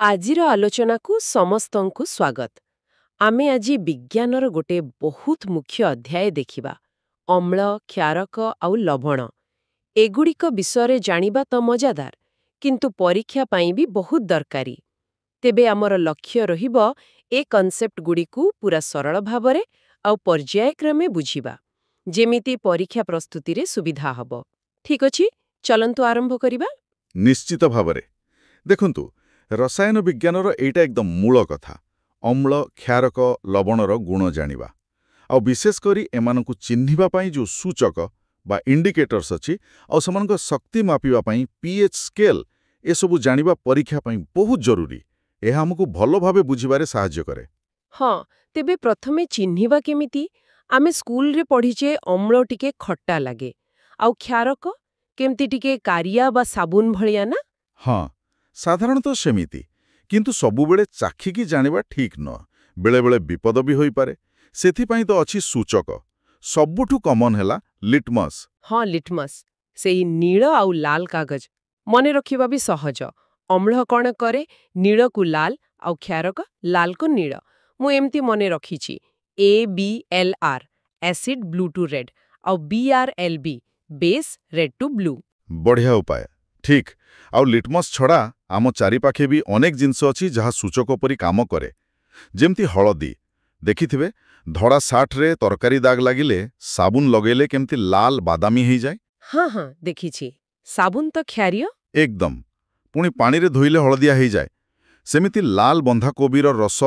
ଆଜିର ଆଲୋଚନାକୁ ସମସ୍ତଙ୍କୁ ସ୍ୱାଗତ। ଆମେ ଆଜି ବିଜ୍ଞାନର ଗୋଟେ ବହୁତ ମୁଖ୍ୟ ଅଧ୍ୟାୟ ଦେଖିବା, ଅମ୍ଳ, କ୍ଷାରକ ଆଉ ଲବଣ। ଏଗୁଡ଼ିକ ବିଷୟରେ ଜାଣିବା ତ ମଜାଦାର, କିନ୍ତୁ ପରୀକ୍ଷା ପାଇଁ ବି ବହୁତ ଦରକାରୀ। ତେବେ ଆମର ଲକ୍ଷ୍ୟ ରହିବ ଏ କନସେପ୍ଟଗୁଡ଼ିକୁ ପୁରା ସରଳ ଭାବରେ ଆଉ ପର୍ଯ୍ୟାୟକ୍ରମେ ବୁଝିବା, ଯେମିତି ପରୀକ୍ଷା ପ୍ରସ୍ତୁତିରେ ସୁବିଧା ହବ। ଠିକ୍ ଅଛି, ଚଲନ୍ତୁ ଆରମ୍ଭ କରିବା। ନିଶ୍ଚିତ ଭାବରେ। ଦେଖନ୍ତୁ, ରସାୟନ ବିଜ୍ଞାନର ଏଇଟା ଏକଦମ ମୂଳ କଥା, ଅମ୍ଳ, କ୍ଷାରକ, ଲବଣର ଗୁଣ ଜାଣିବା। ଆଉ ବିଶେଷ କରି ଏମାନଙ୍କୁ ଚିହ୍ନିବା ପାଇଁ ଯେଉଁ ସୂଚକ ବା ଇଣ୍ଡିକେଟର୍ସ ଅଛି ଆଉ ସେମାନଙ୍କ ଶକ୍ତି ମାପିବା ପାଇଁ ପିଏଚ୍ ସ୍କେଲ୍, ଏସବୁ ଜାଣିବା ପରୀକ୍ଷା ପାଇଁ ବହୁତ ଜରୁରୀ। ଏହା ଆମକୁ ଭଲ ଭାବେ ବୁଝିବାରେ ସାହାଯ୍ୟ କରେ। ହଁ, ତେବେ ପ୍ରଥମେ ଚିହ୍ନିବା କେମିତି? ଆମେ ସ୍କୁଲରେ ପଢିଛେ, ଅମ୍ଳ ଟିକେ ଖଟା ଲାଗେ ଆଉ କ୍ଷାରକ କେମିତି ଟିକେ କାରିଆ ବା ସାବୁନ ଭଳିଆ, ନା? ହଁ, ସାଧାରଣତଃ ସେମିତି। କିନ୍ତୁ ସବୁବେଳେ ଚାଖିକି ଜାଣିବା ଠିକ୍ ନୁହଁ। ବେଳେବେଳେ ବିପଦ ବି ହୋଇପାରେ। ସେଥିପାଇଁ ତ ଅଛି ସୂଚକ। ସବୁଠୁ କମନ୍ ହେଲା ଲିଟମସ୍। ହଁ, ଲିଟମସ୍, ସେଇ ନୀଳ ଆଉ ଲାଲ କାଗଜ। ମନେ ରଖିବା ବି ସହଜ। ଅମ୍ଳ କଣ କରେ? ନୀଳକୁ ଲାଲ, ଆଉ କ୍ଷାରକ ଲାଲକୁ ନୀଳ। ମୁଁ ଏମିତି ମନେ ରଖିଛି, ABLR, acid blue to red, ଆଉ BRLB, base red to blue. ବଢ଼ିଆ ଉପାୟ, ଠିକ୍। ଆଉ ଲିଟମସ୍ ଛଡ଼ା ଆମ ଚାରିପାଖେ ବି ଅନେକ ଜିନିଷ ଅଛି ଯାହା ସୂଚକ ପରି କାମ କରେ। ଯେମିତି ହଳଦୀ। ଦେଖିଥିବେ, ଧଳା ସାର୍ଟରେ ତରକାରୀ ଦାଗ ଲାଗିଲେ ସାବୁନ ଲଗେଇଲେ କେମିତି ଲାଲ ବାଦାମୀ ହେଇଯାଏ। ହଁ ହଁ, ଦେଖିଛି। ସାବୁନ ତ କ୍ଷାରୀୟ। ଏକଦମ। ପୁଣି ପାଣିରେ ଧୋଇଲେ ହଳଦିଆ ହେଇଯାଏ। ସେମିତି ଲାଲ ବନ୍ଧାକୋବିର ରସ,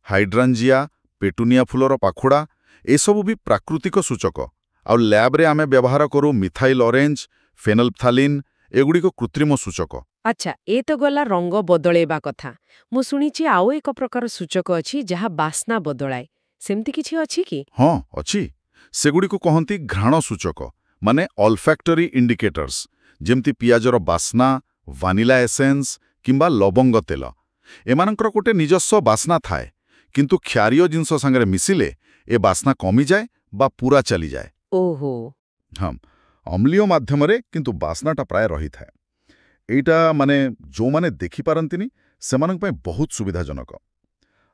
ହାଇଡ୍ରାଞ୍ଜିଆ, ପେଟୁନିଆ ଫୁଲର ପାଖୁଡ଼ା, ଏସବୁ ବି ପ୍ରାକୃତିକ ସୂଚକ। ଆଉ ଲ୍ୟାବ୍ରେ ଆମେ ବ୍ୟବହାର କରୁ ମିଥାଇଲ୍ ଅରେଞ୍ଜ, ଫେନଲ୍ଫଥାଲିନ୍, ଏଗୁଡ଼ିକ କୃତ୍ରିମ ସୂଚକ। ଆଚ୍ଛା, ଏ ତ ଗଲା ରଙ୍ଗ ବଦଳେଇବା କଥା। ମୁଁ ଶୁଣିଛି ଆଉ ଏକ ପ୍ରକାର ସୂଚକ ଅଛି ଯାହା ବାସ୍ନା ବଦଳାଏ। ସେମିତି କିଛି ଅଛି କି? ହଁ, ଅଛି। ସେଗୁଡ଼ିକୁ କହନ୍ତି ଘ୍ରାଣ ସୂଚକ, ମାନେ ଅଲଫ୍ୟାକ୍ଟରୀ ଇଣ୍ଡିକେଟର୍ସ। ଯେମିତି ପିଆଜର ବାସ୍ନା, ଭାନିଲା ଏସେନ୍ସ କିମ୍ବା ଲବଙ୍ଗ ତେଲ। ଏମାନଙ୍କର ଗୋଟେ ନିଜସ୍ୱ ବାସ୍ନା ଥାଏ, କିନ୍ତୁ କ୍ଷାରୀୟ ଜିନିଷ ସାଙ୍ଗରେ ମିଶିଲେ ଏ ବାସ୍ନା କମିଯାଏ ବା ପୁରା ଚାଲିଯାଏ। ହଁ, ଅମ୍ଳୀୟ ମାଧ୍ୟମରେ କିନ୍ତୁ ବାସ୍ନାଟା ପ୍ରାୟ ରହିଥାଏ। ଏଇଟା ମାନେ ଯେଉଁମାନେ ଦେଖିପାରନ୍ତିନି, ସେମାନଙ୍କ ପାଇଁ ବହୁତ ସୁବିଧାଜନକ।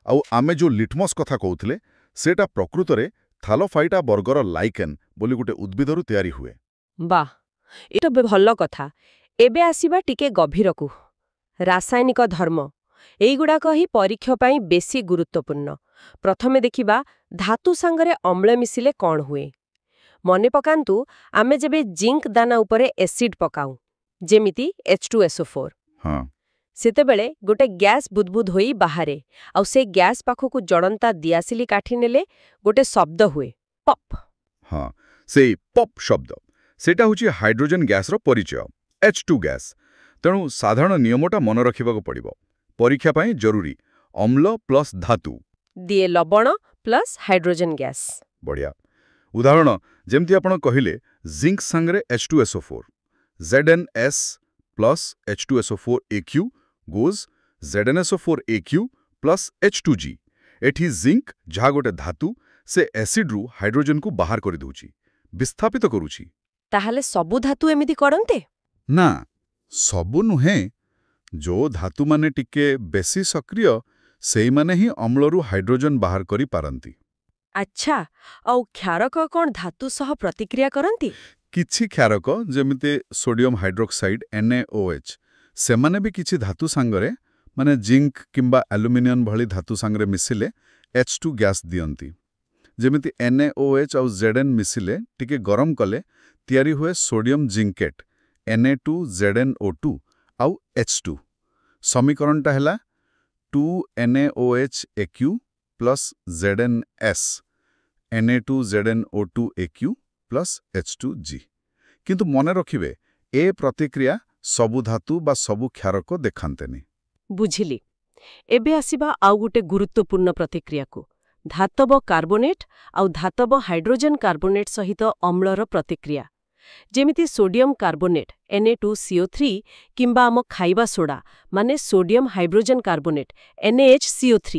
ଆଉ ଆମେ ଯେଉଁ ଲିଟମସ୍ କଥା କହୁଥିଲେ, ସେଇଟା ପ୍ରକୃତରେ ଥାଲୋଫାଇଟା ବର୍ଗର ଲାଇକେନ୍ ବୋଲି ଗୋଟେ ଉଦ୍ଭିଦରୁ ତିଆରି ହୁଏ। ବାଃ, ଏଇଟା ବି ଭଲ କଥା। ଏବେ ଆସିବା ଟିକେ ଗଭୀରକୁ, ରାସାୟନିକ ଧର୍ମ। ଏଇଗୁଡ଼ାକ ହିଁ ପରୀକ୍ଷା ପାଇଁ ବେଶୀ ଗୁରୁତ୍ୱପୂର୍ଣ୍ଣ। ପ୍ରଥମେ ଦେଖିବା ଧାତୁ ସାଙ୍ଗରେ ଅମ୍ଳ ମିଶିଲେ କ'ଣ ହୁଏ। ମନେ ପକାନ୍ତୁ, ଆମେ ଯେବେ ଜିଙ୍କ ଦାନା ଉପରେ ଏସିଡ୍ ପକାଉ, ଯେମିତି H2SO4, ସେତେବେଳେ ଗୋଟେ ଗ୍ୟାସ୍ ବୁଦବୁଦ ହୋଇ ବାହାରେ। ଆଉ ସେ ଗ୍ୟାସ୍ ପାଖକୁ ଜଳନ୍ତା ଦିଆସିଲି କାଠି ନେଲେ ଗୋଟେ ଶବ୍ଦ ହୁଏ, ପପ୍। ହଁ, ସେଇ ପପ୍ ଶବ୍ଦ। ସେଇଟା ହେଉଛି ହାଇଡ୍ରୋଜେନ୍ ଗ୍ୟାସ୍ର ପରିଚୟ, H2 gas. ତେଣୁ ସାଧାରଣ ନିୟମଟା ମନେ ରଖିବାକୁ ପଡ଼ିବ, ପରୀକ୍ଷା ପାଇଁ ଜରୁରୀ। ଅମ୍ଳ ପ୍ଲସ୍ ଧାତୁ ଦିଏ ଲବଣ ପ୍ଲସ୍ ହାଇଡ୍ରୋଜେନ୍ ଗ୍ୟାସ୍। ବଢ଼ିଆ ଉଦାହରଣ। ଯେମିତି ଆପଣ କହିଲେ, ଜିଙ୍କ୍ ସାଙ୍ଗରେ H2SO4, ZnS plus H2SO4 aq gives ZnSO4 aq plus H2G। ଏଠି ଜିଙ୍କ୍, ଯାହା ଗୋଟେ ଧାତୁ, ସେ ଏସିଡ୍ରୁ ହାଇଡ୍ରୋଜେନକୁ ବାହାର କରିଦେଉଛି, ବିସ୍ଥାପିତ କରୁଛି। ତାହେଲେ ସବୁ ଧାତୁ ଏମିତି କରନ୍ତି? ନା, ସବୁ ନୁହେଁ। ଯୋଉ ଧାତୁମାନେ ଟିକେ ବେଶୀ ସକ୍ରିୟ, ସେଇମାନେ ହିଁ ଅମ୍ଳରୁ ହାଇଡ୍ରୋଜେନ୍ ବାହାର କରିପାରନ୍ତି। ଆଚ୍ଛା, ଆଉ କ୍ଷାରକ କ'ଣ ଧାତୁ ସହ ପ୍ରତିକ୍ରିୟା କରନ୍ତି? କିଛି କ୍ଷାରକ, ଯେମିତି ସୋଡିୟମ ହାଇଡ୍ରୋକ୍ସାଇଡ୍, NaOH, ସେମାନେ ବି କିଛି ଧାତୁ ସାଙ୍ଗରେ, ମାନେ ଜିଙ୍କ୍ କିମ୍ବା ଆଲୁମିନିୟମ ଭଳି ଧାତୁ ସାଙ୍ଗରେ ମିଶିଲେ H2 gas ଦିଅନ୍ତି। ଯେମିତି NaOH ଆଉ Zn ମିଶିଲେ, ଟିକେ ଗରମ କଲେ ତିଆରି ହୁଏ ସୋଡିୟମ ଜିଙ୍କେଟ୍, Na2ZnO2 ଆଉ H2। ସମୀକରଣଟା ହେଲା 2NaOH aq plus ZnS Na2ZnO2 aq plus H2G। କିନ୍ତୁ ମନେ ରଖିବେ, ଏ ପ୍ରତିକ୍ରିୟା ସବୁ ଧାତୁ ବା ସବୁ କ୍ଷାରକ ଦେଖାନ୍ତିନି। ବୁଝିଲି। ଏବେ ଆସିବା ଆଉ ଗୋଟେ ଗୁରୁତ୍ୱପୂର୍ଣ୍ଣ ପ୍ରତିକ୍ରିୟାକୁ, ଧାତବ କାର୍ବୋନେଟ୍ ଆଉ ଧାତବ ହାଇଡ୍ରୋଜେନ୍ କାର୍ବୋନେଟ୍ ସହିତ ଅମ୍ଳର ପ୍ରତିକ୍ରିୟା। ଯେମିତି ସୋଡିୟମ କାର୍ବୋନେଟ୍, Na2CO3, କିମ୍ବା ଆମ ଖାଇବା ସୋଡା, ମାନେ ସୋଡିୟମ ହାଇଡ୍ରୋଜେନ୍ କାର୍ବୋନେଟ୍, NaHCO3।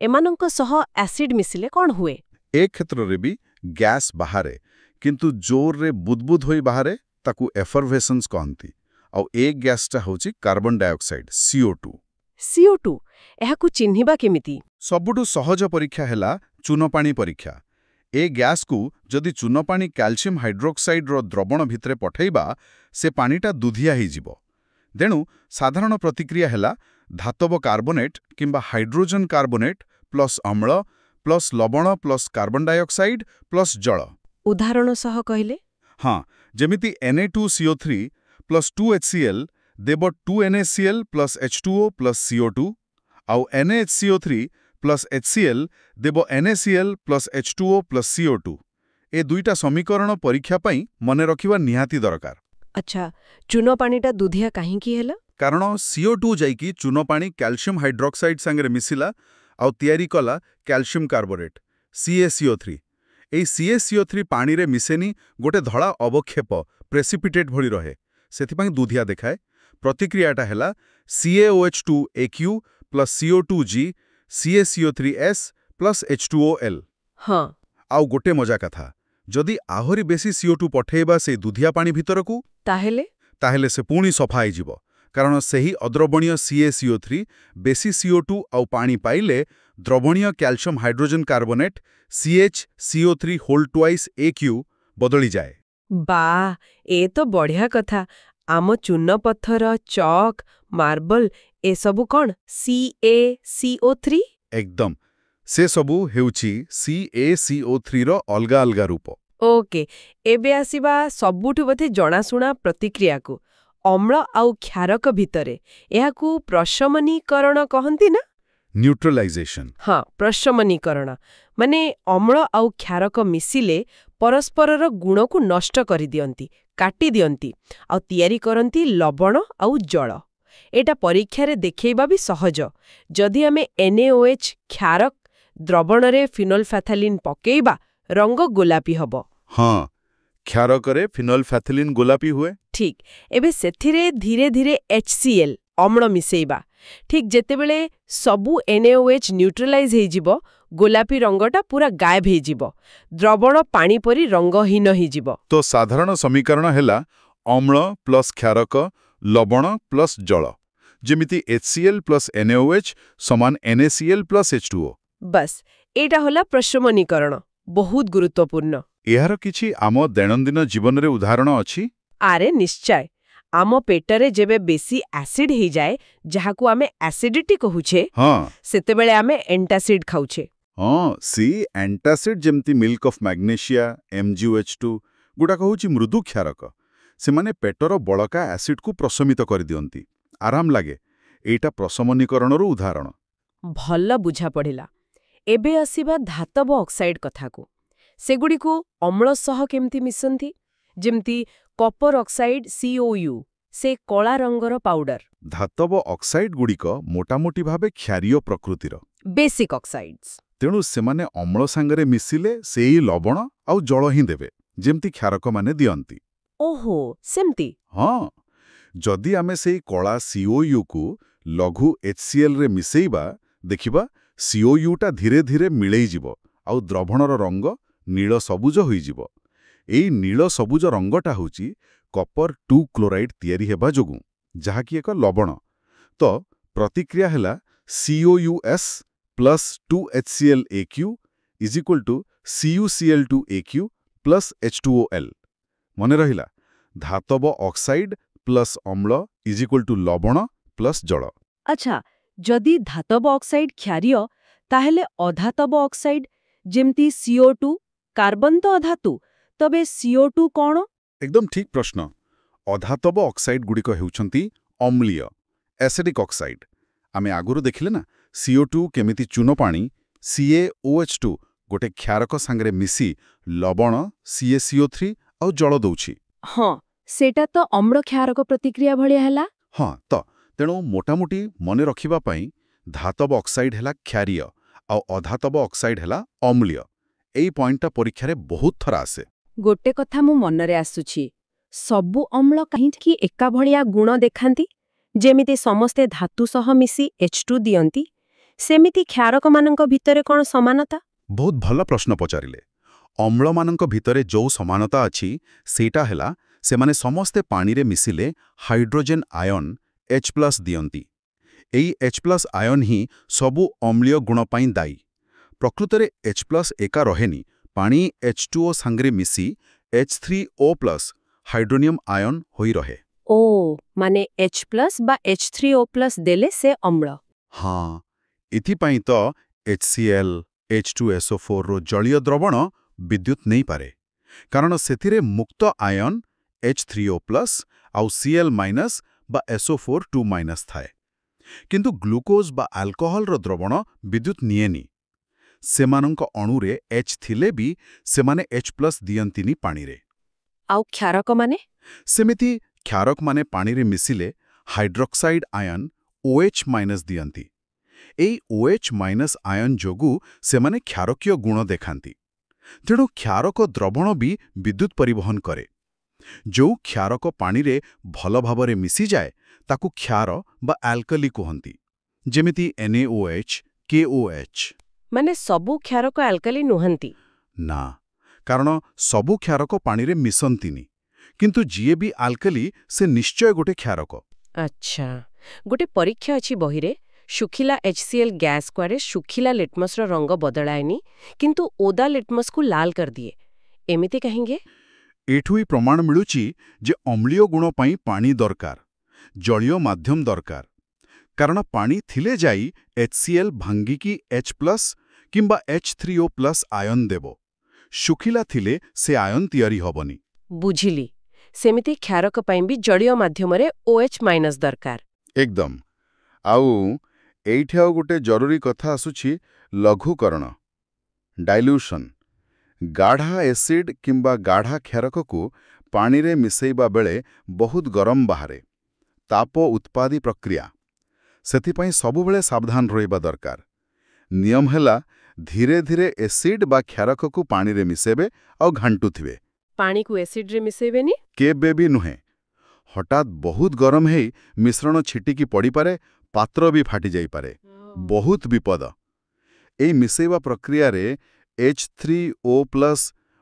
ଏମାନଙ୍କ ସହ ଏସିଡ୍ ମିଶିଲେ କ'ଣ ହୁଏ? ଏ କ୍ଷେତ୍ରରେ ବି ଗ୍ୟାସ୍ ବାହାରେ, କିନ୍ତୁ ଜୋରରେ ବୁଦବୁଦ ହୋଇ ବାହାରେ। ତାକୁ ଏଫରଭେସନ୍ସ କହନ୍ତି। ଆଉ ଏ ଗ୍ୟାସ୍ଟା ହେଉଛି କାର୍ବନ ଡାଇଅକ୍ସାଇଡ୍, CO2। CO2, ଏହାକୁ ଚିହ୍ନିବା କେମିତି? ସବୁଠୁ ସହଜ ପରୀକ୍ଷା ହେଲା ଚୂନପାଣି ପରୀକ୍ଷା। ଏ ଗ୍ୟାସ୍କୁ ଯଦି ଚୂନପାଣି କ୍ୟାଲସିୟମ ହାଇଡ୍ରୋକ୍ସାଇଡ୍ର ଦ୍ରବଣ ଭିତରେ ପଠାଇବା, ସେ ପାଣିଟା ଦୁଧିଆ ହେଇଯିବ। ତେଣୁ ସାଧାରଣ ପ୍ରତିକ୍ରିୟା ହେଲା ଧାତବ କାର୍ବୋନେଟ୍ କିମ୍ବା ହାଇଡ୍ରୋଜେନ୍ କାର୍ବୋନେଟ୍ ପ୍ଲସ୍ ଅମ୍ଳ ପ୍ଲସ୍ ଲବଣ ପ୍ଲସ୍ କାର୍ବନ ଡାଇଅକ୍ସାଇଡ୍ ପ୍ଲସ୍ ଜଳ। ଉଦାହରଣ ସହ କହିଲେ? ହଁ, ଯେମିତି Na2CO3 plus 2HCl ଦେବ 2NaCl plus H2O plus CO2, ଆଉ NaHCO3 plus HCl ଦେବ NaCl plus H2O plus CO2। ଏ ଦୁଇଟା ସମୀକରଣ ପରୀକ୍ଷା ପାଇଁ ମନେ ରଖିବା ନିହାତି ଦରକାର। ଆଚ୍ଛା, ଚୂନ ପାଣିଟା ଦୁଧିଆ କାହିଁକି ହେଲା? କାରଣ CO2 ଯାଇକି ଚୂନପାଣି କ୍ୟାଲସିୟମ ହାଇଡ୍ରୋକ୍ସାଇଡ୍ ସାଙ୍ଗରେ ମିଶିଲା ଆଉ ତିଆରି କଲା କ୍ୟାଲସିୟମ କାର୍ବୋନେଟ୍, CaCO3। ଏଇ CaCO3 ପାଣିରେ ମିଶେନି, ଗୋଟେ ଧଳା ଅବକ୍ଷେପ, ପ୍ରେସିପିଟେଟ୍ ଭଳି ରହେ। ସେଥିପାଇଁ ଦୁଧିଆ ଦେଖାଏ। ପ୍ରତିକ୍ରିୟାଟା ହେଲା CaOH2 aq plus CO2g CaCO3s plus H2OL। ଆଉ ଗୋଟେ ମଜା କଥା, ଯଦି ଆହୁରି ବେଶୀ CO2 ପଠେଇବା ସେଇ ଦୁଧିଆ ପାଣି ଭିତରକୁ, ତାହେଲେ? ତାହେଲେ ସେ ପୁଣି ସଫା ହେଇଯିବ। କାରଣ ସେହି ଅଦ୍ରବଣୀୟ CaCO3 ବେଶୀ CO2 ଆଉ ପାଣି ପାଇଲେ ଦ୍ରବଣୀୟ calcium hydrogen carbonate CHCO3 whole twice aq ବଦଳିଯାଏ। ବାଃ, ଏ ତ ବଢ଼ିଆ କଥା। ଆମ ଚୂନପଥର, ଚକ୍, ମାର୍ବଲ ଏସବୁ କ'ଣ CaCO3? ଏକଦମ, ସେ ସବୁ ହେଉଛି CaCO3ର ଅଲଗା ଅଲଗା ରୂପ। ଓକେ, ଏବେ ଆସିବା ସବୁଠୁ ବୋଧେ ଜଣାଶୁଣା ପ୍ରତିକ୍ରିୟାକୁ, ଅମ୍ଳ ଆଉ କ୍ଷାରକ ଭିତରେ। ଏହାକୁ ପ୍ରଶମନୀକରଣ କହନ୍ତି ନା? ନ୍ୟୁଟ୍ରାଲାଇଜେସନ। ହଁ, ପ୍ରଶମନୀକରଣ ମାନେ ଅମ୍ଳ ଆଉ କ୍ଷାରକ ମିଶିଲେ ପରସ୍ପରର ଗୁଣକୁ ନଷ୍ଟ କରିଦିଅନ୍ତି, କାଟି ଦିଅନ୍ତି ଆଉ ତିଆରି କରନ୍ତି ଲବଣ ଆଉ ଜଳ। ଏଇଟା ପରୀକ୍ଷାରେ ଦେଖେଇବା ବି ସହଜ। ଯଦି ଆମେ NaOH କ୍ଷାରକ ଦ୍ରବଣରେ ଫିନୋଲଫାଥାଲିନ୍ ପକେଇବା, ରଙ୍ଗ ଗୋଲାପୀ ହବ। ହଁ, କ୍ଷାରକରେ ଫିନୋଲଫାଥଲିନ୍ ଗୋଲାପୀ ହୁଏ। ଠିକ୍। ଏବେ ସେଥିରେ ଧୀରେ ଧୀରେ HCl ଅମ୍ଳ ମିଶେଇବା। ଠିକ୍ ଯେତେବେଳେ ସବୁ NaOH neutralise ହେଇଯିବ, ଗୋଲାପୀ ରଙ୍ଗଟା ପୁରା ଗାୟବ ହେଇଯିବ। ଦ୍ରବଣ ପାଣି ପରି ରଙ୍ଗହୀନ ହେଇଯିବ। ତ ସାଧାରଣ ସମୀକରଣ ହେଲା ଅମ୍ଳ ପ୍ଲସ୍ କ୍ଷାରକ ଲବଣ ପ୍ଲସ୍ ଜଳ, ଯେମିତି HCl plus NaOH ସମାନ NaCl plus H2O। ବାସ୍, ଏଇଟା ହେଲା ପ୍ରଶମନୀକରଣ। ବହୁତ ଗୁରୁତ୍ୱପୂର୍ଣ୍ଣ। ଏହାର କିଛି ଆମ ଦୈନନ୍ଦିନ ଜୀବନରେ ଉଦାହରଣ ଅଛି? ଆରେ ନିଶ୍ଚୟ। ଆମ ପେଟରେ ଯେବେ ବେଶୀ ଆସିଡ୍ ହେଇଯାଏ, ଯାହାକୁ ଆମେ ଆସିଡିଟି କହୁଛେ, ସେତେବେଳେ ଆମେ ଏଣ୍ଟାସିଡ୍ ଖାଉଛେ। ହଁ, ସି ଆଣ୍ଟାସିଡ୍ ଯେମିତି ମିଲ୍କ ଅଫ୍ ମ୍ୟାଗ୍ନେସିଆ, MgOH2 ଗୁଡ଼ାକ ହେଉଛି ମୃଦୁ କ୍ଷାରକ। ସେମାନେ ପେଟର ବଳକା ଆସିଡ୍କୁ ପ୍ରଶମିତ କରିଦିଅନ୍ତି, ଆରାମ ଲାଗେ। ଏଇଟା ପ୍ରଶମନୀକରଣର ଉଦାହରଣ। ଭଲ ବୁଝା ପଡ଼ିଲା। ଏବେ ଆସିବା ଧାତବ ଅକ୍ସାଇଡ୍ କଥାକୁ। ସେଗୁଡ଼ିକୁ ଅମ୍ଳ ସହ କେମିତି ମିଶନ୍ତି? ଯେମିତି କପର ଅକ୍ସାଇଡ୍ COU, ସେ କଳା ରଙ୍ଗର ପାଉଡର। ଧାତବ ଅକ୍ସାଇଡ୍ ଗୁଡ଼ିକ ମୋଟାମୋଟି ଭାବେ କ୍ଷାରୀୟ ପ୍ରକୃତିର। ବେସିକ୍ ଅକ୍ସାଇଡ୍ସ। ତେଣୁ ସେମାନେ ଅମ୍ଳ ସାଙ୍ଗରେ ମିଶିଲେ ସେଇ ଲବଣ ଆଉ ଜଳ ହିଁ ଦେବେ, ଯେମିତି କ୍ଷାରକମାନେ ଦିଅନ୍ତି। ଓହୋ, ସେମିତି। ହଁ, ଯଦି ଆମେ ସେଇ କଳା COUକୁ ଲଘୁ HClରେ ମିଶେଇବା, ଦେଖିବା COUଟା ଧୀରେ ଧୀରେ ମିଳେଇଯିବ ଆଉ ଦ୍ରବଣର ରଙ୍ଗ ନୀଳ ସବୁଜ ହୋଇଯିବ। ଏଇ ନୀଳ ସବୁଜ ରଙ୍ଗଟା ହେଉଛି କପର 2 କ୍ଲୋରାଇଡ୍ ତିଆରି ହେବା ଯୋଗୁଁ, ଯାହାକି ଏକ ଲବଣ। ତ ପ୍ରତିକ୍ରିୟା ହେଲା COUS plus 2HCl aq is equal to CuCl2 aq plus H2OL। ମନେ ରହିଲା? ଧାତବ ଅକ୍ସାଇଡ୍ ପ୍ଲସ୍ ଅମ୍ଳ is equal to ଲବଣ ପ୍ଲସ୍ ଜଳ। ଆଚ୍ଛା, ଯଦି ଧାତବ ଅକ୍ସାଇଡ୍ କ୍ଷାରୀୟ, ତାହେଲେ ଅଧାତବ ଅକ୍ସାଇଡ୍ ଯେମିତି CO2, carbon ତ ଅଧାତୁ, ତବେ CO2 କ'ଣ? ଏକଦମ ଠିକ୍ ପ୍ରଶ୍ନ। ଅଧାତବ ଅକ୍ସାଇଡ୍ ଗୁଡ଼ିକ ହେଉଛନ୍ତି ଅମ୍ଳୀୟ, ଏସିଡିକ୍ ଅକ୍ସାଇଡ୍। ଆମେ ଆଗରୁ ଦେଖିଲେ ନା CO2 କେମିତି ଚୂନ ପାଣି CaOH2 ଗୋଟେ କ୍ଷାରକ ସାଙ୍ଗରେ ମିଶି ଲବଣ CaCO3 ଆଉ ଜଳ ଦଉଛି। ହଁ, ସେଇଟା ତ ଅମ୍ଳ କ୍ଷାରକ ପ୍ରତିକ୍ରିୟା ଭଳିଆ ହେଲା। ହଁ ତ, ତେଣୁ ମୋଟାମୋଟି ମନେ ରଖିବା ପାଇଁ ଧାତବ ଅକ୍ସାଇଡ୍ ହେଲା କ୍ଷାରୀୟ ଆଉ ଅଧାତବ ଅକ୍ସାଇଡ୍ ହେଲା ଅମ୍ଳୀୟ। ଏଇ ପଏଣ୍ଟଟା ପରୀକ୍ଷାରେ ବହୁତ ଥର ଆସେ। ଗୋଟେ କଥା ମୋ ମନରେ ଆସୁଛି। ସବୁ ଅମ୍ଳ କାହିଁକି ଏକା ଭଳିଆ ଗୁଣ ଦେଖାନ୍ତି? ଯେମିତି ସମସ୍ତେ ଧାତୁ ସହ ମିଶି H2 ଦିଅନ୍ତି, ସେମିତି କ୍ଷାରକମାନଙ୍କ ଭିତରେ କ'ଣ ସମାନତା? ବହୁତ ଭଲ ପ୍ରଶ୍ନ ପଚାରିଲେ। ଅମ୍ଳମାନଙ୍କ ଭିତରେ ଯୋଉ ସମାନତା ଅଛି, ସେଇଟା ହେଲା ସେମାନେ ସମସ୍ତେ ପାଣିରେ ମିଶିଲେ ହାଇଡ୍ରୋଜେନ୍ ଆୟନ H+ ଦିଅନ୍ତି। ଏଇ H plus ion ହିଁ ସବୁ ଅମ୍ଳୀୟ ଗୁଣ ପାଇଁ ଦାୟୀ। ପ୍ରକୃତରେ H plus ଏକା ରହେନି, ପାଣି H2O ସାଙ୍ଗରେ ମିଶି H3O+ hydronium ion ହୋଇ ରହେ। ଓ, ମାନେ H plus ବା H3O+ ଦେଲେ ସେ ଅମ୍ଳ। ହଁ, ଏଥିପାଇଁ ତ HCl, H2SO4 ର ଜଳୀୟ ଦ୍ରବଣ ବିଦ୍ୟୁତ ନେଇପାରେ, କାରଣ ସେଥିରେ ମୁକ୍ତ ଆୟନ H3O+ ଆଉ Cl minus ବା SO4 2- ଥାଏ। କିନ୍ତୁ ଗ୍ଲୁକୋଜ୍ ବା ଆଲକୋହଲର ଦ୍ରବଣ ବିଦ୍ୟୁତ ନିଏନି। ସେମାନଙ୍କ ଅଣୁରେ H ଥିଲେ ବି ସେମାନେ H plus ଦିଅନ୍ତିନି ପାଣିରେ। ଆଉ କ୍ଷାରକମାନେ? ସେମିତି କ୍ଷାରକମାନେ ପାଣିରେ ମିଶିଲେ ହାଇଡ୍ରୋକ୍ସାଇଡ୍ ଆୟନ OH ମାଇନସ୍ ଦିଅନ୍ତି। ଏଇ OH ମାଇନସ୍ ଆୟନ ଯୋଗୁଁ ସେମାନେ କ୍ଷାରକୀୟ ଗୁଣ ଦେଖାନ୍ତି। ତେଣୁ କ୍ଷାରକ ଦ୍ରବଣ ବି ବିଦ୍ୟୁତ ପରିବହନ କରେ। ଯେଉଁ କ୍ଷାରକ ପାଣିରେ ଭଲ ଭାବରେ ମିଶିଯାଏ, ତାକୁ କ୍ଷାର ବା ଆଲକାଲି କୁହନ୍ତି, ଯେମିତି NaOH, KOH। ମାନେ ସବୁ କ୍ଷାରକ ଆଲକାଲି ନୁହନ୍ତି? ନା, କାରଣ ସବୁ କ୍ଷାରକ ପାଣିରେ ମିଶନ୍ତିନି। କିନ୍ତୁ ଯିଏ ବି ଆଲକାଲି, ସେ ନିଶ୍ଚୟ ଗୋଟେ କ୍ଷାରକ। ଆଚ୍ଛା, ଗୋଟେ ପରୀକ୍ଷା ଅଛି ବହିରେ। ଶୁଖିଲା HCl gas କୁଆଡ଼େ ଶୁଖିଲା ଲିଟମସର ରଙ୍ଗ ବଦଳାଏନି, କିନ୍ତୁ ଓଦା ଲିଟମସକୁ ଲାଲ କରିଦିଏ। ଏମିତି କାହିଁକି? ଏଠୁ ହିଁ ପ୍ରମାଣ ମିଳୁଛି ଯେ ଅମ୍ଳୀୟ ଗୁଣ ପାଇଁ ପାଣି ଦରକାର, ଜଳୀୟ ମାଧ୍ୟମ ଦରକାର। କାରଣ ପାଣି ଥିଲେ ଯାଇ HCl ଭାଙ୍ଗିକି H plus କିମ୍ବା H3O+ ion ଦେବ। ଶୁଖିଲା ଥିଲେ ସେ ଆୟନ ତିଆରି ହବନି। ବୁଝିଲି। ସେମିତି କ୍ଷାରକ ପାଇଁ ବି ଜଳୀୟ ମାଧ୍ୟମରେ OH ମାଇନସ୍ ଦରକାର। ଏକଦମ। ଆଉ ଏଇଠି ଆଉ ଗୋଟେ ଜରୁରୀ କଥା ଆସୁଛି, ଲଘୁକରଣ, ଡାଇଲ୍ୟୁସନ୍। ଗାଢ଼ା ଏସିଡ୍ କିମ୍ବା ଗାଢ଼ା କ୍ଷାରକକୁ ପାଣିରେ ମିଶେଇବା ବେଳେ ବହୁତ ଗରମ ବାହାରେ। ତାପ ଉତ୍ପାଦୀ ପ୍ରକ୍ରିୟା। ସେଥିପାଇଁ ସବୁବେଳେ ସାବଧାନ ରହିବା ଦରକାର। ନିୟମ ହେଲା, ଧୀରେ ଧୀରେ ଏସିଡ୍ ବା କ୍ଷାରକକୁ ପାଣିରେ ମିଶେଇବେ ଆଉ ଘାଣ୍ଟୁଥିବେ। ପାଣିକୁ ଏସିଡ୍ରେ ମିଶେଇବେନି? କେବେ ବି ନୁହେଁ। ହଠାତ୍ ବହୁତ ଗରମ ହେଇ ମିଶ୍ରଣ ଛିଟିକି ପଡ଼ିପାରେ, ପାତ୍ର ବି ଫାଟି ଯାଇପାରେ। ବହୁତ ବିପଦ। ଏଇ ମିଶେଇବା ପ୍ରକ୍ରିୟାରେ H3O+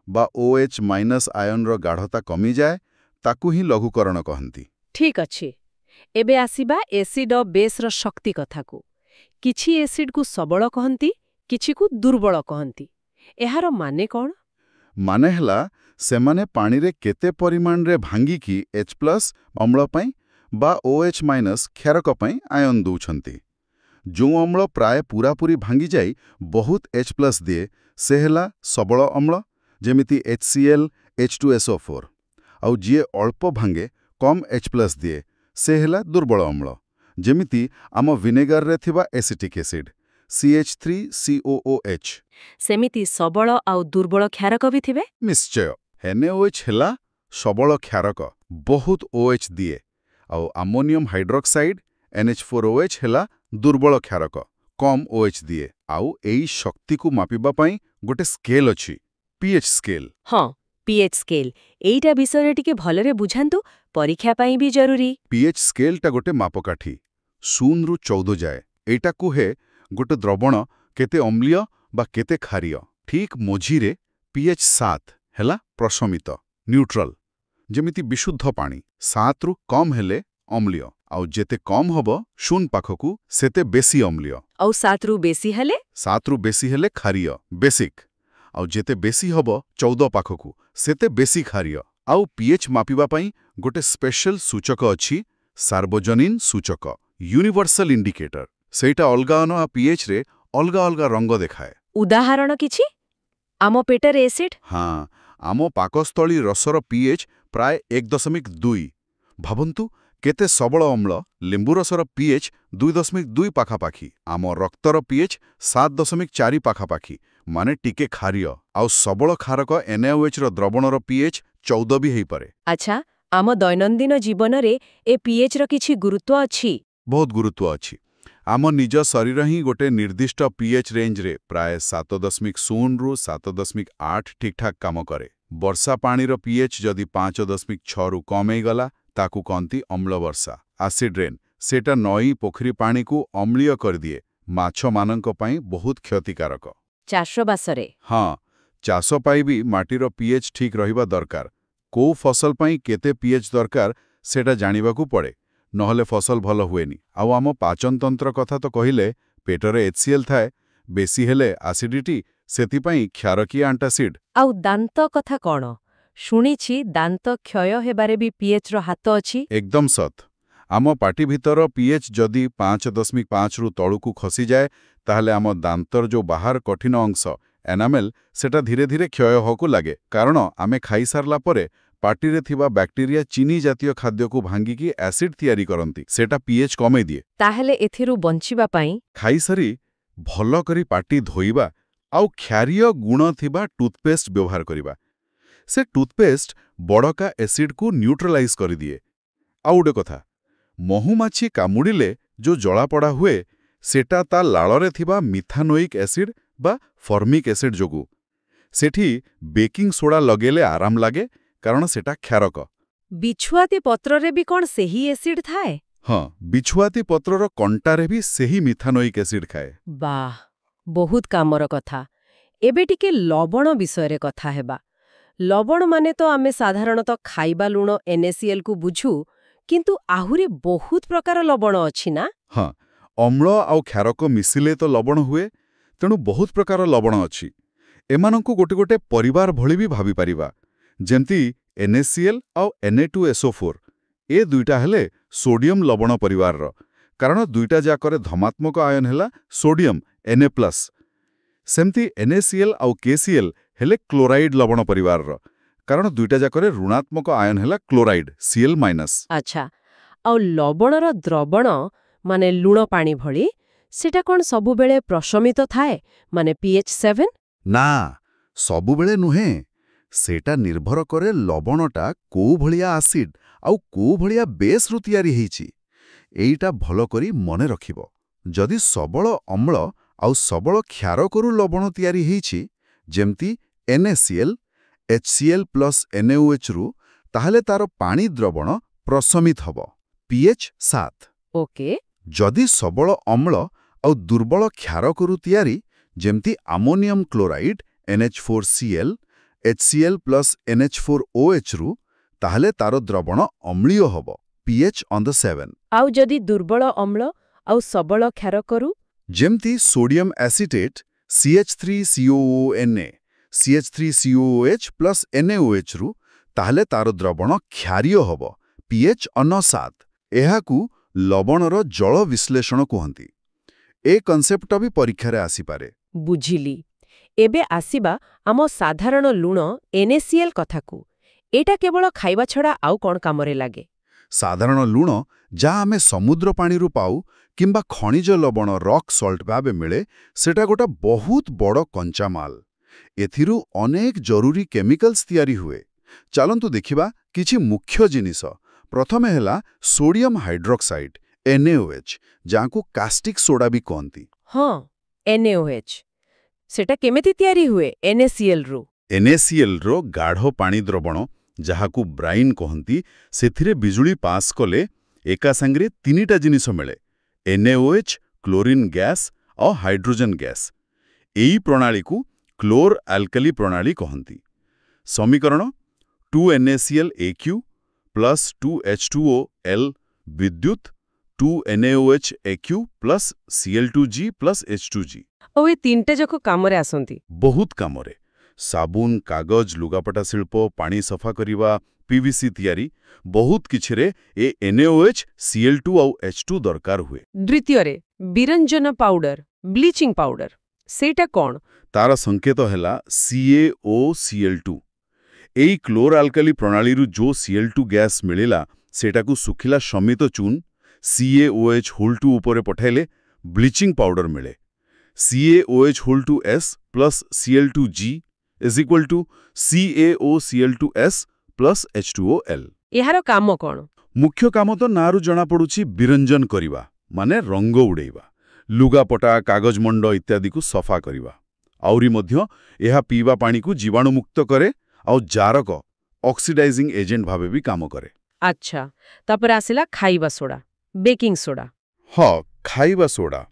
ବା OH ମାଇନସ୍ ଆୟନର ଗାଢ଼ତା କମିଯାଏ। ତାକୁ ହିଁ ଲଘୁକରଣ କହନ୍ତି। ଠିକ୍ ଅଛି। ଏବେ ଆସିବା ଏସିଡ୍ ଓ ବେସ୍ର ଶକ୍ତି କଥାକୁ। କିଛି ଏସିଡ୍କୁ ସବଳ କହନ୍ତି, କିଛିକୁ ଦୁର୍ବଳ କହନ୍ତି। ଏହାର ମାନେ କ'ଣ? ମାନେ ହେଲା, ସେମାନେ ପାଣିରେ କେତେ ପରିମାଣରେ ଭାଙ୍ଗିକି H plus ଅମ୍ଳ ପାଇଁ ବା OH ମାଇନସ୍ କ୍ଷାରକ ପାଇଁ ଆୟନ ଦଉଛନ୍ତି। ଯେଉଁ ଅମ୍ଳ ପ୍ରାୟ ପୂରାପୂରି ଭାଙ୍ଗିଯାଇ ବହୁତ H plus ଦିଏ, ସେ ହେଲା ସବଳ ଅମ୍ଳ, ଯେମିତି HCl, H2SO4। ଆଉ ଯିଏ ଅଳ୍ପ ଭାଙ୍ଗେ, କମ୍ H plus ଦିଏ, ସେ ହେଲା ଦୁର୍ବଳ ଅମ୍ଳ, ଯେମିତି ଆମ ଭିନେଗାରରେ ଥିବା ଏସିଟିକ୍ ଏସିଡ୍, CH3COOH। ସେମିତି ସବଳ ଆଉ ଦୁର୍ବଳ କ୍ଷାରକ ବି ଥିବେ? ନିଶ୍ଚୟ। NaOH ହେଲା ସବଳ କ୍ଷାରକ, ବହୁତ OH ଦିଏ। ଆଉ ଆମୋନିୟମ ହାଇଡ୍ରୋକ୍ସାଇଡ୍ NH4OH ହେଲା ଦୁର୍ବଳ କ୍ଷାରକ, କମ୍ OH ଦିଏ। ଆଉ ଏଇ ଶକ୍ତିକୁ ମାପିବା ପାଇଁ ଗୋଟେ ସ୍କେଲ୍ ଅଛି, ପିଏଚ୍ ସ୍କେଲ୍। ହଁ, ପିଏଚ୍ ସ୍କେଲ୍। ଏଇଟା ବିଷୟରେ ଟିକେ ଭଲରେ ବୁଝାନ୍ତୁ, ପରୀକ୍ଷା ପାଇଁ ବି ଜରୁରୀ। ପିଏଚ୍ ସ୍କେଲ୍ଟା ଗୋଟେ ମାପକାଠି, 0ରୁ 14 ଯାଏ। ଏଇଟା କୁହେ ଗୋଟେ ଦ୍ରବଣ କେତେ ଅମ୍ଳୀୟ ବା କେତେ ଖାରୀୟ। ଠିକ୍ ମଝିରେ ପିଏଚ୍ 7 ହେଲା ପ୍ରଶମିତ, ନ୍ୟୁଟ୍ରାଲ, ଯେମିତି ବିଶୁଦ୍ଧ ପାଣି। 7ରୁ କମ୍ ହେଲେ ଅମ୍ଳୀୟ, ଆଉ ଯେତେ କମ୍ ହବ 0 ପାଖକୁ, ସେତେ ବେଶୀ ଅମ୍ଳୀୟ। ଆଉ 7ରୁ ବେଶୀ ହେଲେ? 7ରୁ ବେଶୀ ହେଲେ ଖାରୀୟ, ବେସିକ୍। ଆଉ ଯେତେ ବେଶୀ ହବ 14 ପାଖକୁ, ସେତେ ବେଶୀ ଖାରୀୟ। ଆଉ ପିଏଚ୍ ମାପିବା ପାଇଁ ଗୋଟେ ସ୍ପେଶାଲ ସୂଚକ ଅଛି, ସାର୍ବଜନୀନ ସୂଚକ, ୟୁନିଭର୍ସାଲ ଇଣ୍ଡିକେଟର। ସେଇଟା ଅଲଗା ଅଲଗା ପିଏଚ୍ରେ ଅଲଗା ଅଲଗା ରଙ୍ଗ ଦେଖାଏ। ଉଦାହରଣ କିଛି? ଆମ ପେଟରେ ଏସିଡ୍? ହଁ, ଆମ ପାକସ୍ଥଳୀ ରସର ପିଏଚ୍ ପ୍ରାୟ 1.2। ଭାବନ୍ତୁ କେତେ ସବଳ ଅମ୍ଳ। ଲେମ୍ବୁ ରସର ପିଏଚ୍ 2.2 ପାଖାପାଖି। ଆମ ରକ୍ତର ପିଏଚ୍ 7.4 ପାଖାପାଖି, ମାନେ ଟିକେ ଖାରୀୟ। ଆଉ ସବଳ ଖାରକ NaOH ର ଦ୍ରବଣର ପିଏଚ୍ 14 ବି ହେଇପାରେ। ଆଚ୍ଛା, ଆମ ଦୈନନ୍ଦିନ ଜୀବନରେ ଏ ପିଏଚ୍ ର କିଛି ଗୁରୁତ୍ୱ ଅଛି? ବହୁତ ଗୁରୁତ୍ୱ ଅଛି। ଆମ ନିଜ ଶରୀର ହିଁ ଗୋଟେ ନିର୍ଦ୍ଦିଷ୍ଟ ପିଏଚ୍ ରେଞ୍ଜରେ, ପ୍ରାୟ 7.0ରୁ 7.8, ଠିକ୍ଠାକ୍ କାମ କରେ। ବର୍ଷା ପାଣିର ପିଏଚ୍ ଯଦି 5.6ରୁ କମ୍ ହେଇଗଲା, ତାକୁ କହନ୍ତି ଅମ୍ଳ ବର୍ଷା, ଆସିଡ୍ ରେନ୍। ସେଟା ନଈ ପୋଖରୀ ପାଣିକୁ ଅମ୍ଳୀୟ କରିଦିଏ, ମାଛମାନଙ୍କ ପାଇଁ ବହୁତ କ୍ଷତିକାରକ। ଚାଷବାସରେ? ହଁ, ଚାଷ ପାଇଁ ବି ମାଟିର ପିଏଚ୍ ଠିକ୍ ରହିବା ଦରକାର। କୋଉ ଫସଲ ପାଇଁ କେତେ ପିଏଚ୍ ଦରକାର, ସେଟା ଜାଣିବାକୁ ପଡ଼େ। ନହେଲେ ଫସଲ ଭଲ ହୁଏନି। ଆଉ ଆମ ପାଚନତନ୍ତ୍ର କଥା ତ କହିଲେ, ପେଟରେ HCl ଥାଏ, ବେଶୀ ହେଲେ ଆସିଡିଟି, ସେଥିପାଇଁ କ୍ଷାରକୀୟ ଆଣ୍ଟାସିଡ୍। ଆଉ ଦାନ୍ତ କଥା କ'ଣ? ଶୁଣିଛି ଦାନ୍ତ କ୍ଷୟ ହେବାରେ ବି ପିଏଚ୍ ର ହାତ ଅଛି। ଏକଦମ ସତ। ଆମ ପାଟି ଭିତର ପିଏଚ୍ ଯଦି 5.5ରୁ ତଳକୁ ଖସିଯାଏ, ତାହେଲେ ଆମ ଦାନ୍ତର ଯୋଉ ବାହାର କଠିନ ଅଂଶ, ଏନାମେଲ, ସେଟା ଧୀରେ ଧୀରେ କ୍ଷୟ ହେବାକୁ ଲାଗେ। କାରଣ ଆମେ ଖାଇସାରିଲା ପରେ ପାଟିରେ ଥିବା ବ୍ୟାକ୍ଟେରିଆ ଚିନି ଜାତୀୟ ଖାଦ୍ୟକୁ ଭାଙ୍ଗିକି ଆସିଡ୍ ତିଆରି କରନ୍ତି। ସେଟା ପିଏଚ୍ କମେଇ ଦିଏ। ତାହେଲେ ଏଥିରୁ ବଞ୍ଚିବା ପାଇଁ? ଖାଇସାରି ଭଲ କରି ପାଟି ଧୋଇବା ଆଉ କ୍ଷାରୀୟ ଗୁଣ ଥିବା ଟୁଥପେଷ୍ଟ ବ୍ୟବହାର କରିବା। ସେ ଟୁଥପେଷ୍ଟ ବଡ଼କା ଏସିଡ୍କୁ ନ୍ୟୁଟ୍ରାଲାଇଜ୍ କରିଦିଏ। ଆଉ ଗୋଟେ କଥା, ମହୁମାଛି କାମୁଡ଼ିଲେ ଯୋଉ ଜଳାପଡ଼ା ହୁଏ, ସେଟା ତା ଲାଳରେ ଥିବା ମିଥାନୋଇକ୍ ଏସିଡ୍ ବା ଫର୍ମିକ୍ ଏସିଡ୍ ଯୋଗୁଁ। ସେଠି ବେକିଂ ସୋଡା ଲଗେଇଲେ ଆରାମ ଲାଗେ, କାରଣ ସେଟା କ୍ଷାରକ। ବିଛୁଆତି ପତ୍ରରେ ବି କ'ଣ ସେହି ଏସିଡ୍ ଥାଏ? ହଁ, ବିଛୁଆତି ପତ୍ରର କଣ୍ଟାରେ ବି ସେହି ମିଥାନୋଇକ୍ ଏସିଡ୍ ଥାଏ। ବାଃ, ବହୁତ କାମର କଥା। ଏବେ ଟିକେ ଲବଣ ବିଷୟରେ କଥା ହେବା। ଲବଣ ମାନେ ତ ଆମେ ସାଧାରଣତଃ ଖାଇବା ଲୁଣ NaCl କୁ ବୁଝୁ, କିନ୍ତୁ ଆହୁରି ବହୁତ ପ୍ରକାର ଲବଣ ଅଛି ନା? ହଁ, ଅମ୍ଳ ଆଉ କ୍ଷାରକ ମିଶିଲେ ତ ଲବଣ ହୁଏ। ତେଣୁ ବହୁତ ପ୍ରକାର ଲବଣ ଅଛି। ଏମାନଙ୍କୁ ଗୋଟେ ଗୋଟେ ପରିବାର ଭଳି ବି ଭାବିପାରିବା। ଯେମିତି NaCl ଆଉ Na2SO4, ଏ ଦୁଇଟା ହେଲେ ସୋଡିୟମ ଲବଣ ପରିବାରର, କାରଣ ଦୁଇଟା ଯାକରେ ଧନାତ୍ମକ ଆୟନ ହେଲା ସୋଡିୟମ, Na+। ସେମିତି NaCl ଆଉ KCl ହେଲେ କ୍ଲୋରାଇଡ୍ ଲବଣ ପରିବାରର, କାରଣ ଦୁଇଟା ଯାକରେ ଋଣାତ୍ମକ ଆୟନ ହେଲା କ୍ଲୋରାଇଡ୍, Cl-। ଆଚ୍ଛା, ଆଉ ଲବଣର ଦ୍ରବଣ, ମାନେ ଲୁଣ ପାଣି ଭଳି, ସେଟା କ'ଣ ସବୁବେଳେ ପ୍ରଶମିତ ଥାଏ, ମାନେ pH 7? ନା, ସବୁବେଳେ ନୁହେଁ। ସେଟା ନିର୍ଭର କରେ ଲବଣଟା କୋଉ ଭଳିଆ ଆସିଡ୍ ଆଉ କୋଉ ଭଳିଆ ବେସ୍ରୁ ତିଆରି ହେଇଛି। ଏଇଟା ଭଲ କରି ମନେ ରଖିବ। ଯଦି ସବଳ ଅମ୍ଳ ଆଉ ସବଳ କ୍ଷାରକରୁ ଲବଣ ତିଆରି ହେଇଛି, ଯେମିତି NaCl, HCl plus NaOH ରୁ, ତାହେଲେ ତାର ପାଣି ଦ୍ରବଣ ପ୍ରଶମିତ ହେବ, pH 7। ଯଦି ସବଳ ଅମ୍ଳ ଆଉ ଦୁର୍ବଳ କ୍ଷାରକରୁ ତିଆରି, ଯେମିତି ammonium chloride NH4Cl, HCl plus NH4OH ରୁ, ତାହେଲେ ତାର ଦ୍ରବଣ ଅମ୍ଳୀୟ ହେବ, pH on the 7। ଆଉ ଯଦି ଦୁର୍ବଳ ଅମ୍ଳ ଆଉ ସବଳ କ୍ଷାରକରୁ? ଯେମିତି sodium acetate CH3COONa, CH3COOH plus NaOH ରୁ, ତାହେଲେ ତାର ଦ୍ରବଣ କ୍ଷାରୀୟ ହେବ, pH on 7। ଏହାକୁ ଲବଣର ଜଳ ବିଶ୍ଳେଷଣ କୁହନ୍ତି। ଏ କନସେପ୍ଟଟା ବି ପରୀକ୍ଷାରେ ଆସିପାରେ। ବୁଝିଲି। ଏବେ ଆସିବା ଆମ ସାଧାରଣ ଲୁଣ NaCl କଥାକୁ। ଏଇଟା କେବଳ ଖାଇବା ଛଡ଼ା ଆଉ କ'ଣ କାମରେ ଲାଗେ? ସାଧାରଣ ଲୁଣ, ଯାହା ଆମେ ସମୁଦ୍ର ପାଣିରୁ ପାଉ କିମ୍ବା ଖଣିଜ ଲବଣ ରକ୍ ସଲ୍ଟ ଭାବେ ମିଳେ, ସେଟା ଗୋଟେ ବହୁତ ବଡ଼ କଞ୍ଚାମାଲ। ଏଥିରୁ ଅନେକ ଜରୁରୀ କେମିକାଲ୍ସ ତିଆରି ହୁଏ। ଚାଲନ୍ତୁ ଦେଖିବା କିଛି ମୁଖ୍ୟ ଜିନିଷ। ପ୍ରଥମେ ହେଲା ସୋଡିୟମ ହାଇଡ୍ରୋକ୍ସାଇଡ୍, NaOH, ଯାହାକୁ କାଷ୍ଟିକ୍ ସୋଡା ବି କହନ୍ତି। ହଁ, NaOH। ସେଟା କେମିତି ତିଆରି ହୁଏ NaCl ରୁ? NaCl ର ଗାଢ଼ ପାଣି ଦ୍ରବଣ, ଯାହାକୁ ବ୍ରାଇନ୍ କହନ୍ତି, ସେଥିରେ ବିଜୁଳି ପାସ୍ କଲେ ଏକା ସାଙ୍ଗରେ ତିନିଟା ଜିନିଷ ମିଳେ: NaOH, chlorine gas ଆଉ ହାଇଡ୍ରୋଜେନ୍ ଗ୍ୟାସ୍। ଏଇ ପ୍ରଣାଳୀକୁ କ୍ଲୋର ଆଲକାଲି ପ୍ରଣାଳୀ କହନ୍ତି। ସମୀକରଣ: 2NaCl aq plus 2H2O L ବିଦ୍ୟୁତ 2NaOH aq plus Cl2G plus H2G। ଆଉ ଏ ତିନିଟା ଯାକ କାମରେ ଆସନ୍ତି? ବହୁତ କାମରେ। ସାବୁନ, କାଗଜ, ଲୁଗାପଟା ଶିଳ୍ପ, ପାଣି ସଫା କରିବା, ପିଭିସି ତିଆରି, ବହୁତ କିଛିରେ ଏ NaOH, Cl2 ଆଉ H2 ଦରକାର ହୁଏ। ଦ୍ୱିତୀୟରେ ବିରଞ୍ଜନ ପାଉଡର, ବ୍ଲିଚିଂ ପାଉଡର, ସେଇଟା କ'ଣ? ତାର ସଂକେତ ହେଲା CaOCl2। ଏଇ କ୍ଲୋର ଆଲକାଲି ପ୍ରଣାଳୀରୁ ଯୋଉ Cl2 gas ମିଳିଲା, ସେଟାକୁ ଶୁଖିଲା ଶମିତ ଚୂନ CaOH2 ଉପରେ ପଠାଇଲେ ବ୍ଲିଚିଂ ପାଉଡର ମିଳେ। CaOH2S plus Cl2G is equal to CaOCl2S plus H2OL। ଏହାର କାମ କ'ଣ? ମୁଖ୍ୟ କାମ ତ ନାଁରୁ ଜଣାପଡ଼ୁଛି, ବିରଞ୍ଜନ କରିବା, ମାନେ ରଙ୍ଗ ଉଡ଼େଇବା, ଲୁଗାପଟା, କାଗଜ ମଣ୍ଡ ଇତ୍ୟାଦିକୁ ସଫା କରିବା। ଆହୁରି ମଧ୍ୟ ଏହା ପିଇବା ପାଣିକୁ ଜୀବାଣୁମୁକ୍ତ କରେ ଆଉ ଜାରକ, ଅକ୍ସିଡାଇଜିଂ ଏଜେଣ୍ଟ ଭାବେ ବି କାମ କରେ। ଆଚ୍ଛା, ତାପରେ ଆସିଲା ଖାଇବା ସୋଡା, ବେକିଂ ସୋଡା। ହଁ, ଖାଇବା ସୋଡା।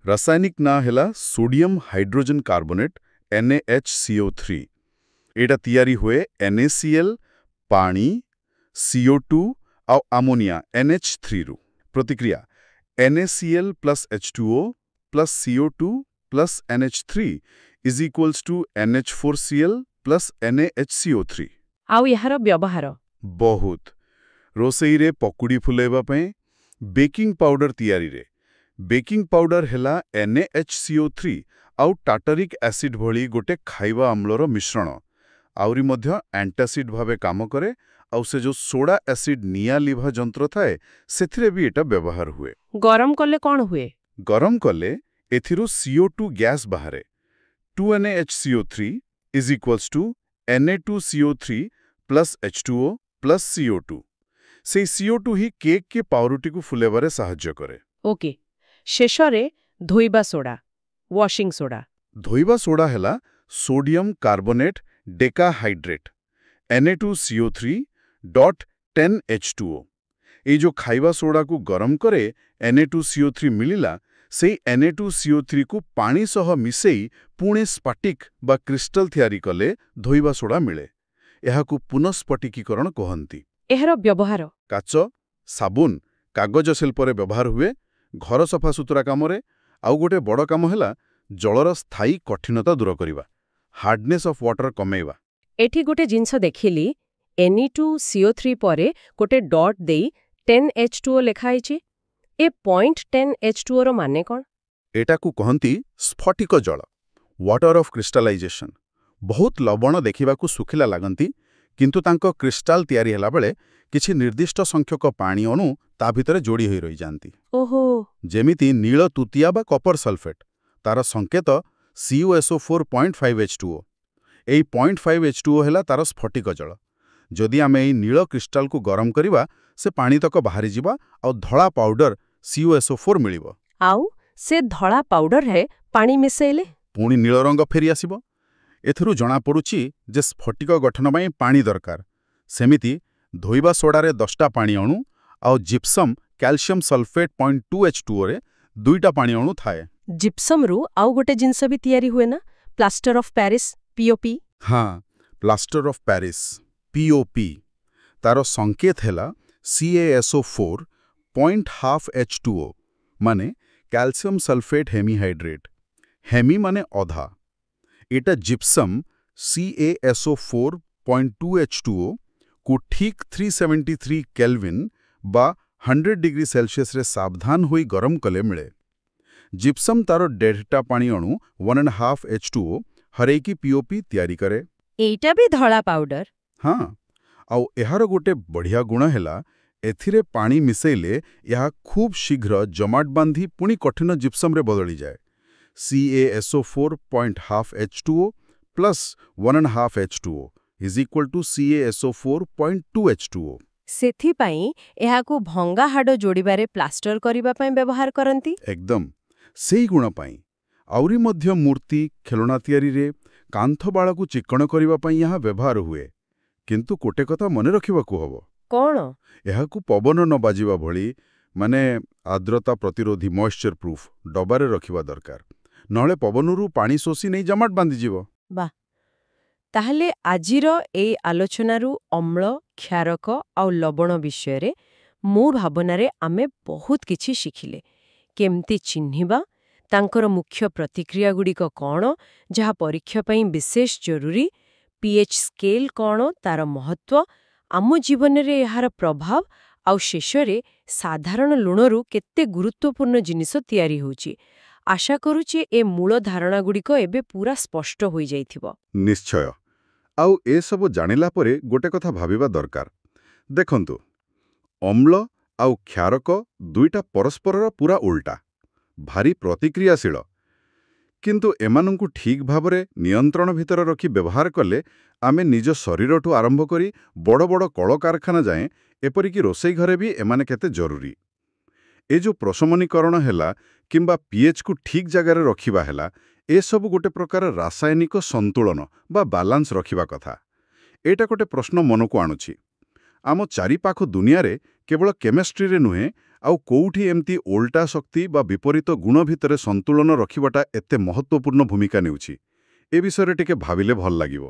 ରାସାୟନିକ ନାଁ ହେଲା ସୋଡିୟମ ହାଇଡ୍ରୋଜେନ୍ କାର୍ବୋନେଟ୍, NaHCO3। ଏଇଟା ତିଆରି ହୁଏ NaCl, ପାଣି, CO2 ଆଉ ଆମୋନିଆ NH3ରୁ। ପ୍ରତିକ୍ରିୟା NaCl plus H2O plus CO2 plus NH3 is equals to NH4Cl plus NaHCO3। ଆଉ ଏହାର ବ୍ୟବହାର? ବହୁତ। ରୋଷେଇରେ ପକୁଡ଼ି ଫୁଲେଇବା ପାଇଁ, ବେକିଂ ପାଉଡର ତିଆରିରେ। ବେକିଂ ପାଉଡର ହେଲା NaHCO3 ଆଉ ଟାର୍ଟାରିକ୍ ଏସିଡ୍ ଭଳି ଗୋଟେ ଖାଇବା ଅମ୍ଳର ମିଶ୍ରଣ। ଆହୁରି ମଧ୍ୟ ଆଣ୍ଟାସିଡ୍ ଭାବେ କାମ କରେ, ଆଉ ସେ ଯୋଉ ସୋଡା ଏସିଡ୍ ନିଆଁ ଲିଭା ଯନ୍ତ୍ର ଥାଏ, ସେଥିରେ ବି ଏଟା ବ୍ୟବହାର ହୁଏ। ଗରମ କଲେ କ'ଣ ହୁଏ? ଗରମ କଲେ ଏଥିରୁ CO2 gas ବାହାରେ। 2NaHCO3 is equals to Na2CO3 plus H2O plus CO2। ସେଇ CO2 ହିଁ କେକ୍ କି ପାଉରୁଟିକୁ ଫୁଲେଇବାରେ ସାହାଯ୍ୟ କରେ। ଓକେ, ଶେଷରେ ଧୋଇବା ସୋଡା, ୱାଶିଂ ସୋଡା। ଧୋଇବା ସୋଡା ହେଲା sodium carbonate decahydrate, Na2CO3 dot 10H2O। ଏଇ ଯୋଉ ଖାଇବା ସୋଡାକୁ ଗରମ କରେ Na2CO3 ମିଳିଲା, ସେଇ Na2CO3 କୁ ପାଣି ସହ ମିଶେଇ ପୁଣି ସ୍ଫଟିକ ବା କ୍ରିଷ୍ଟାଲ ତିଆରି କଲେ ଧୋଇବା ସୋଡା ମିଳେ। ଏହାକୁ ପୁନଃସ୍ଫଟିକୀକରଣ କହନ୍ତି। ଏହାର ବ୍ୟବହାର? କାଚ, ସାବୁନ, କାଗଜ ଶିଳ୍ପରେ ବ୍ୟବହାର ହୁଏ, ଘର ସଫାସୁତୁରା କାମରେ। ଆଉ ଗୋଟେ ବଡ଼ କାମ ହେଲା ଜଳର ସ୍ଥାୟୀ କଠିନତା ଦୂର କରିବା, ହାର୍ଡନେସ୍ ଅଫ୍ ୱାଟର କମେଇବା। ଏଠି ଗୋଟେ ଜିନିଷ ଦେଖିଲି, Na2CO3 ପରେ ଗୋଟେ ଡଟ୍ ଦେଇ 10H2O ଲେଖା ହେଇଛି। ଏ .10H2O ର ମାନେ କ'ଣ? ଏଟାକୁ କହନ୍ତି ସ୍ଫଟିକ ଜଳ, ୱାଟର ଅଫ୍ କ୍ରିଷ୍ଟାଲାଇଜେସନ। ବହୁତ ଲବଣ ଦେଖିବାକୁ ଶୁଖିଲା ଲାଗନ୍ତି, କିନ୍ତୁ ତାଙ୍କ କ୍ରିଷ୍ଟାଲ ତିଆରି ହେଲାବେଳେ କିଛି ନିର୍ଦ୍ଦିଷ୍ଟ ସଂଖ୍ୟକ ପାଣି ଅଣୁ ତା ଭିତରେ ଯୋଡ଼ି ହୋଇ ରହିଯାଆନ୍ତି। ଯେମିତି ନୀଳ ତୁତିଆ ବା କପର ସଲଫେଟ୍, ତାର ସଂକେତ CuSO4.5H2O। ଏଇ 0.5 H2O ହେଲା ତାର ସ୍ଫଟିକ ଜଳ। ଯଦି ଆମେ ଏଇ ନୀଳ କ୍ରିଷ୍ଟାଲକୁ ଗରମ କରିବା, ସେ ପାଣିତକ ବାହାରିଯିବ ଆଉ ଧଳା ପାଉଡର CuSO4 ମିଳିବ। ଆଉ ସେ ଧଳା ପାଉଡରରେ ପାଣି ମିଶେଇଲେ? ପୁଣି ନୀଳ ରଙ୍ଗ ଫେରି ଆସିବ। ଏଥିରୁ ଜଣାପଡ଼ୁଛି ଯେ ସ୍ଫଟିକ ଗଠନ ପାଇଁ ପାଣି ଦରକାର। ସେମିତି ଧୋଇବା ସୋଡ଼ାରେ 10ଟା ପାଣି ଅଣୁ ଆଉ ଜିପ୍ସମ୍ କ୍ୟାଲସିୟମ ସଲଫେଟ୍ 0.2 H2Oରେ ଦୁଇଟା ପାଣି ଅଣୁ ଥାଏ। ଜିପ୍ସମରୁ ଆଉ ଗୋଟେ ଜିନିଷ ବି ତିଆରି ହୁଏ ନା, ପ୍ଲାଷ୍ଟର ଅଫ୍ ପ୍ୟାରିସ୍, ପିଓପି? ହଁ, ପ୍ଲାଷ୍ଟର ଅଫ୍ ପ୍ୟାରିସ୍, ପିଓପି। ତାର ସଂକେତ ହେଲା CaSO4 0.5 H2O, ମାନେ କ୍ୟାଲସିୟମ ସଲଫେଟ୍ ହେମିହାଇଡ୍ରେଟ୍। ହେମି ମାନେ ଅଧା। ଏଟା ଜିପ୍ସମ୍ CaSO4 0.2 H2O କୁ ଠିକ୍ 373 କେଲଭିନ୍ ବା 100 ଡିଗ୍ରୀ ସେଲସିୟସରେ ସାବଧାନ ହୋଇ ଗରମ କଲେ ମିଳେ। ଜିପ୍ସମ୍ ତାର 1.5ଟା ପାଣି ଅଣୁ, 1.5 H2O, ହରେଇକି ପିଓପି ତିଆରି କରେ। ଏଇଟା ବି ଧଳା ପାଉଡର। ହଁ, ଆଉ ଏହାର ଗୋଟେ ବଢ଼ିଆ ଗୁଣ ହେଲା ଏଥିରେ ପାଣି ମିଶେଇଲେ ଏହା ଖୁବ୍ ଶୀଘ୍ର ଜମାଟ ବାନ୍ଧି ପୁଣି କଠିନ ଜିପ୍ସମ୍ରେ ବଦଳିଯାଏ। CaSO4 0.5 H2O plus 1.5 H2O is equal to CaSO4 0.2 H2O। ସେଥିପାଇଁ ଏହାକୁ ଭଙ୍ଗା ହାଡ଼ ଯୋଡ଼ିବାରେ ପ୍ଲାଷ୍ଟର କରିବା ପାଇଁ ବ୍ୟବହାର କରନ୍ତି। ଏକଦମ, ସେଇ ଗୁଣ ପାଇଁ। ଆହୁରି ମଧ୍ୟ ମୂର୍ତ୍ତି, ଖେଳଣା ତିଆରିରେ, କାନ୍ଥବାଡ଼କୁ ଚିକ୍କଣ କରିବା ପାଇଁ ଏହା ବ୍ୟବହାର ହୁଏ। କିନ୍ତୁ ଗୋଟେ କଥା ମନେ ରଖିବାକୁ ହବ। କ'ଣ? ଏହାକୁ ପବନ ନ ବାଜିବା ଭଳି, ମାନେ ଆର୍ଦ୍ରତା ପ୍ରତିରୋଧୀ, ମଏଶ୍ଚର ପ୍ରୁଫ୍ ଡବାରେ ରଖିବା ଦରକାର। ନହେଲେ ପବନରୁ ପାଣି ଶୋଷି ନେଇ ଜମାଟ ବାନ୍ଧିଯିବ। ବାଃ, ତାହେଲେ ଆଜିର ଏଇ ଆଲୋଚନାରୁ ଅମ୍ଳ, କ୍ଷାରକ ଆଉ ଲବଣ ବିଷୟରେ ମୋ ଭାବନାରେ ଆମେ ବହୁତ କିଛି ଶିଖିଲେ। କେମିତି ଚିହ୍ନିବା, ତାଙ୍କର ମୁଖ୍ୟ ପ୍ରତିକ୍ରିୟାଗୁଡ଼ିକ କ'ଣ, ଯାହା ପରୀକ୍ଷା ପାଇଁ ବିଶେଷ ଜରୁରୀ, ପିଏଚ୍ ସ୍କେଲ୍ କ'ଣ, ତାର ମହତ୍ତ୍ୱ, ଆମ ଜୀବନରେ ଏହାର ପ୍ରଭାବ, ଆଉ ଶେଷରେ ସାଧାରଣ ଲୁଣରୁ କେତେ ଗୁରୁତ୍ୱପୂର୍ଣ୍ଣ ଜିନିଷ ତିଆରି ହେଉଛି। ଆଶା କରୁଛି ଏ ମୂଳ ଧାରଣାଗୁଡ଼ିକ ଏବେ ପୁରା ସ୍ପଷ୍ଟ ହୋଇଯାଇଥିବ। ନିଶ୍ଚୟ। ଆଉ ଏସବୁ ଜାଣିଲା ପରେ ଗୋଟେ କଥା ଭାବିବା ଦରକାର। ଦେଖନ୍ତୁ, ଅମ୍ଳ ଆଉ କ୍ଷାରକ ଦୁଇଟା ପରସ୍ପରର ପୁରା ଉଲ୍ଟା, ଭାରି ପ୍ରତିକ୍ରିୟାଶୀଳ। କିନ୍ତୁ ଏମାନଙ୍କୁ ଠିକ୍ ଭାବରେ ନିୟନ୍ତ୍ରଣ ଭିତରେ ରଖି ବ୍ୟବହାର କଲେ ଆମେ ନିଜ ଶରୀରଠୁ ଆରମ୍ଭ କରି ବଡ଼ ବଡ଼ କଳକାରଖାନା ଯାଏଁ, ଏପରିକି ରୋଷେଇ ଘରେ ବି ଏମାନେ କେତେ ଜରୁରୀ। ଏ ଯୋଉ ପ୍ରଶମନୀକରଣ ହେଲା କିମ୍ବା ପିଏଚ୍କୁ ଠିକ୍ ଜାଗାରେ ରଖିବା ହେଲା, ଏସବୁ ଗୋଟେ ପ୍ରକାର ରାସାୟନିକ ସନ୍ତୁଳନ ବା ବାଲାନ୍ସ ରଖିବା କଥା। ଏଇଟା ଗୋଟେ ପ୍ରଶ୍ନ ମନକୁ ଆଣୁଛି। ଆମ ଚାରିପାଖ ଦୁନିଆରେ କେବଳ କେମିଷ୍ଟ୍ରିରେ ନୁହେଁ, ଆଉ କୋଉଠି ଏମିତି ଓଲଟା ଶକ୍ତି ବା ବିପରୀତ ଗୁଣ ଭିତରେ ସନ୍ତୁଳନ ରଖିବାଟା ଏତେ ମହତ୍ତ୍ୱପୂର୍ଣ୍ଣ ଭୂମିକା ନେଉଛି? ଏ ବିଷୟରେ ଟିକେ ଭାବିଲେ ଭଲ ଲାଗିବ।